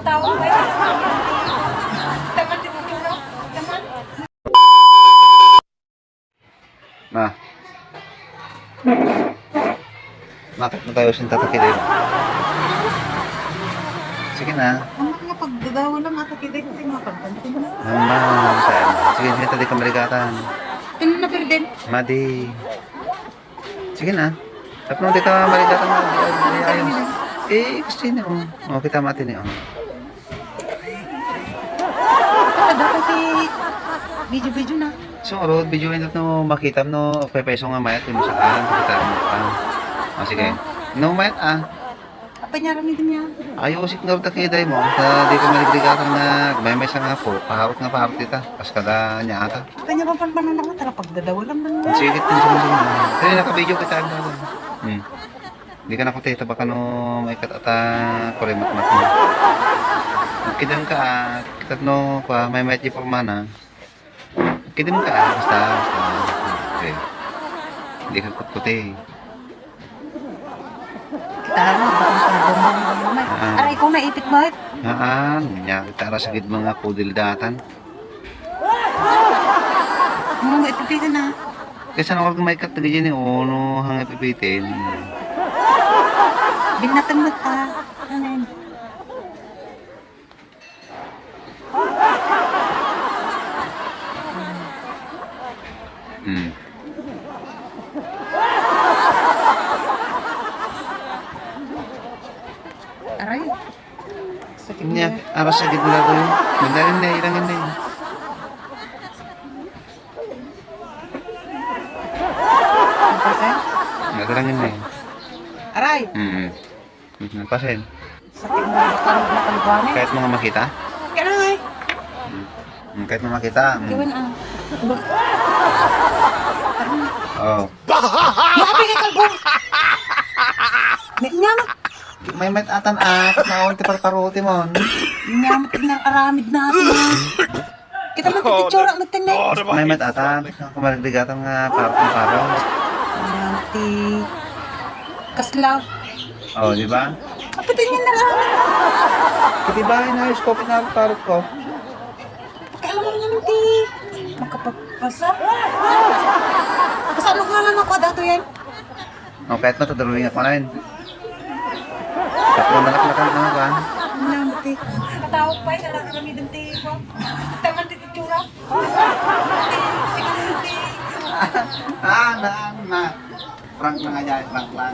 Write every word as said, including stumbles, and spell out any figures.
Tao, ay, taman din ang tura. Taman. Na. Nakit na tayo sin tatakilid. Sige na. Ang mga pagdadawa lang ata kita, hindi mapagpansin na. Ang mga tayo. Sige, sige, tadi ka maligatan. Ano na, Perden? Madi. Sige na. Tapno di ka maligatan na. Ay, ay, ay. Eh, gusto niya, oh. Oh, kita mati niya, oh. Dapat, eh, video-video na. So, aro, video na no, makita no, pepeso nga mayat, yung saan, kita mo pa. Ah, sige. No, mayat, ah. Apa niya, rami din niya? Ayo, usik nga ruta kay day mo. Sa di ka maligligatan nga, may may nga po. Paharot nga paharot dita. Pas kada niya ata. Apa niya, bang panpanan ako, tara, pagdadawa lang man. Sige, tin sa mga. Kaya naka-video kita, ang dadawa. Hmm. Di ka na ko tita, baka no, may kat-, ata, kuremat-mat mo. Kidang ka, ah, kitat no, pa, may may di pormana. Kidim ka, ah, basta, basta. Okay. Hindi ka kutkuti. Kita mo, bakit ang bombong mo naman? Ah. Aray ko, naipit mo, eh. Ah, ah, niya, kita ra sa gid mga kudil datan. Ano mo ipipitan, ah? Kaysa na ako may katagay dyan, eh, uno, hang ipipitin. Binatang mata. Ano yun? Hmm. Aray. Sakit niya. Niya, aras sa gitna ko yun. Madalin na, ilangan na yun. Ang pasen? Madalangin na yun. Aray! Mm-hmm. Napasin. Sakit mo, baka makalba na eh. Kahit mga makita? Kaya na nga eh. Mm, kahit mga makita. Mm. Gawin ah. Ba-, Oh. Maapi kay kalbo! May, nga ma-, May met atan at naon ti parparuti mo. Nga ma-, aramid na ito na. Kita man ti pitsura, magtindi. May met atan, kumaragdagatan nga parang parang. Ayan, ti kasla. Oh, di ba? Kapitan niya na lang. Di ba, inayos ko, pinarot-parot ko. Pakialam mo naman, ti. Makapagpasa. Kasano nga naman ko dato yan? O, kahit na to, drawing ako na yun. Tapos malaklakan na ba? Ano, ti? Katawag pa, eh, nalakaramidan, ti, ko. Taman, ti, itsura. Siguro, ti. Ah, na, na. Prank lang nga yan, prank lang.